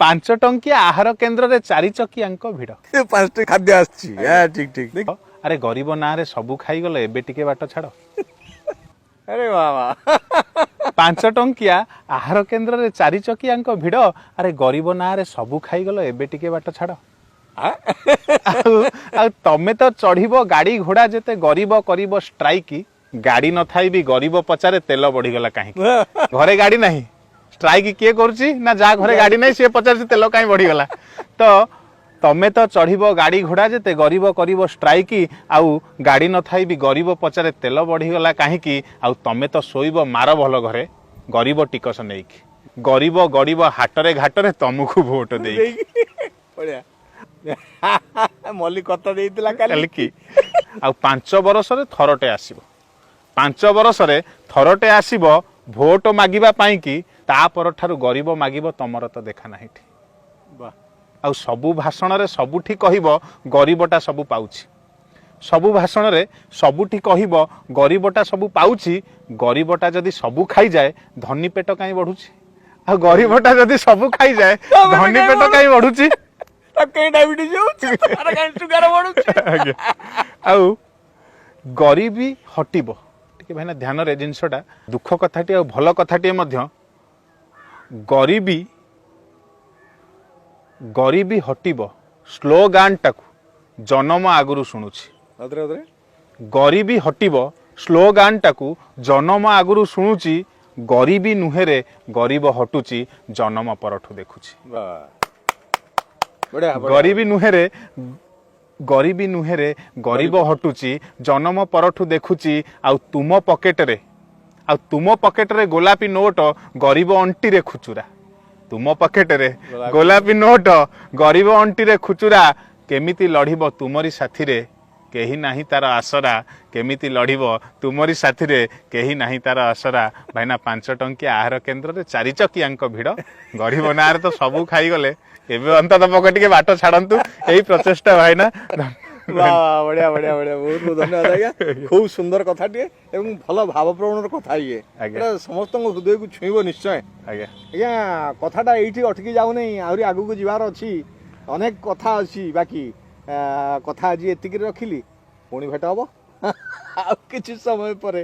5 ଟଙ୍କିଆ ଆହାର କେନ୍ଦ୍ରରେ ଚାରି ଚକିଆଙ୍କ ଭିଡ଼। ପାଞ୍ଚଟି ଖାଦ୍ୟ ଆସିଛି। ହଁ, ଠିକ ଠିକ। ଆରେ, ଗରିବ ନାଁରେ ସବୁ ଖାଇଗଲ, ଏବେ ଟିକେ ବାଟ ଛାଡ଼। ଆରେ ବାଃ ବାଃ! 5 ଟଙ୍କିଆ ଆହାର କେନ୍ଦ୍ରରେ ଚାରି ଚକିଆଙ୍କ ଭିଡ଼, ଆରେ ଗରିବ ନାଁରେ ସବୁ ଖାଇଗଲ, ଏବେ ଟିକେ ବାଟ ଛାଡ଼। ଆଉ ତମେ ତ ଚଢିବ ଗାଡି ଘୋଡା ଯେତେ, ଗରିବ କରିବ ଷ୍ଟ୍ରାଇକ୍। ଗାଡି ନଥାଇ ବି ଗରିବ ପଚାରେ, ତେଲ ବଢିଗଲା କାହିଁକି? ଘରେ ଗାଡି ନାହିଁ, ଷ୍ଟ୍ରାଇକ୍ କିଏ କରୁଛି ନା ଯାହା ଘରେ ଗାଡି ନାହିଁ, ସିଏ ପଚାରୁଛି ତେଲ କାହିଁ ବଢିଗଲା। ତ ତମେ ତ ଚଢିବ ଗାଡି ଘୋଡା ଯେତେ, ଗରିବ କରିବ ଷ୍ଟ୍ରାଇକ୍। ଆଉ ଗାଡି ନଥାଇ ବି ଗରିବ ପଚାରେ, ତେଲ ବଢିଗଲା କାହିଁକି? ଆଉ ତମେ ତ ଶୋଇବ ମାରବଲ ଘରେ ଗରିବ ଟିକସ ନେଇକି, ଗରିବ ଗଡ଼ିବ ହାଟରେ ଘାଟରେ ତମକୁ ଭୋଟ ଦେଇକି। ବଢିଆ। ମଲ୍ଲିକ କଥା ଦେଇଥିଲା କାଲି। କାଲି କି। ଆଉ 5 ବରଷରେ ଥରଟେ ଆସିବ, 5 ବରଷରେ ଥରଟେ ଆସିବ ଭୋଟ ମାଗିବା ପାଇଁ କି, ତା ପରଠାରୁ ଗରିବ ମାଗିବ, ତମର ତ ଦେଖା ନାହିଁ ଏଠି। ଆଉ ସବୁ ଭାଷଣରେ ସବୁଠି କହିବ, ଗରିବଟା ସବୁ ପାଉଛି। ସବୁ ଭାଷଣରେ ସବୁଠି କହିବ, ଗରିବଟା ସବୁ ପାଉଛି। ଗରିବଟା ଯଦି ସବୁ ଖାଇଯାଏ, ଧନୀ ପେଟ କାହିଁ ବଢୁଛି? ଆଉ ଗରିବଟା ଯଦି ସବୁ ଖାଇଯାଏ, ଧନୀ ପେଟ କାହିଁ ବଢୁଛି? ତାକୁ କାହିଁ ଡାଇବେଟିସ୍ ହଉଛି? ତାର କାହିଁ ସୁଗାର ବଢୁଛି? ଆଜ୍ଞା। ଆଉ ଗରିବୀ ହଟିବ, ଟିକେ ଭାଇନା ଧ୍ୟାନରେ ଜିନିଷଟା, ଦୁଃଖ କଥାଟି ଆଉ ଭଲ କଥାଟିଏ ମଧ୍ୟ। ଗରିବୀ ହଟିବ ସ୍ଲୋଗାନଟାକୁ ଜନମ ଆଗରୁ ଶୁଣୁଛି। ଆଉଥରେ, ଆଉଥରେ। ଗରିବୀ ହଟିବ ସ୍ଲୋଗାନଟାକୁ ଜନମ ଆଗରୁ ଶୁଣୁଛି, ଗରିବୀ ନୁହେଁରେ ଗରିବ ହଟୁଛି, ଜନମ ପରଠୁ ଦେଖୁଛି। ବାଃ, ବଢିଆ ବଢିଆ। ଗରିବୀ ନୁହେଁରେ, ଗରିବୀ ନୁହେଁରେ ଗରିବ ହଟୁଛି, ଜନମ ପରଠୁ ଦେଖୁଛି। ଆଉ ତୁମ ପକେଟରେ ଗୋଲାପୀ ନୋଟ, ଗରିବ ଅଣ୍ଟିରେ ଖୁଚୁରା। ତୁମ ପକେଟରେ ଗୋଲାପୀ ନୋଟ, ଗରିବ ଅଣ୍ଟିରେ ଖୁଚୁରା। କେମିତି ଲଢିବ ତୁମରି ସାଥିରେ, କେହି ନାହିଁ ତାର ଆସରା। କେମିତି ଲଢିବ ତୁମରି ସାଥିରେ, କେହି ନାହିଁ ତାର ଆସରା। ଭାଇନା, 5 ଟଙ୍କିଆ ଆହାର କେନ୍ଦ୍ରରେ ଚାରି ଚକିଆଙ୍କ ଭିଡ଼, ଗରିବ ନାଁରେ ତ ସବୁ ଖାଇଗଲେ, ଏବେ ଅନ୍ତତଃ ପକ୍ଷ ଟିକେ ବାଟ ଛାଡ଼ନ୍ତୁ, ଏଇ ପ୍ରଚେଷ୍ଟା ଭାଇନା। ବାଃ ବାଃ, ବଢିଆ ବଢିଆ ବଢିଆ। ବହୁତ ବହୁତ ଧନ୍ୟବାଦ ଆଜ୍ଞା। ଖୁବ ସୁନ୍ଦର କଥାଟିଏ ଏବଂ ଭଲ ଭାବପ୍ରବଣର କଥା ଇଏ। ଏଇଟା ସମସ୍ତଙ୍କ ହୃଦୟକୁ ଛୁଇଁବ ନିଶ୍ଚୟ। ଆଜ୍ଞା, କଥାଟା ଏଇଠି ଅଟକି ଯାଉନାହିଁ, ଆହୁରି ଆଗକୁ ଯିବାର ଅଛି, ଅନେକ କଥା ଅଛି ବାକି। କଥା ଆଜି ଏତିକିରେ ରଖିଲି, ପୁଣି ଭେଟ ହବ ଆଉ କିଛି ସମୟ ପରେ।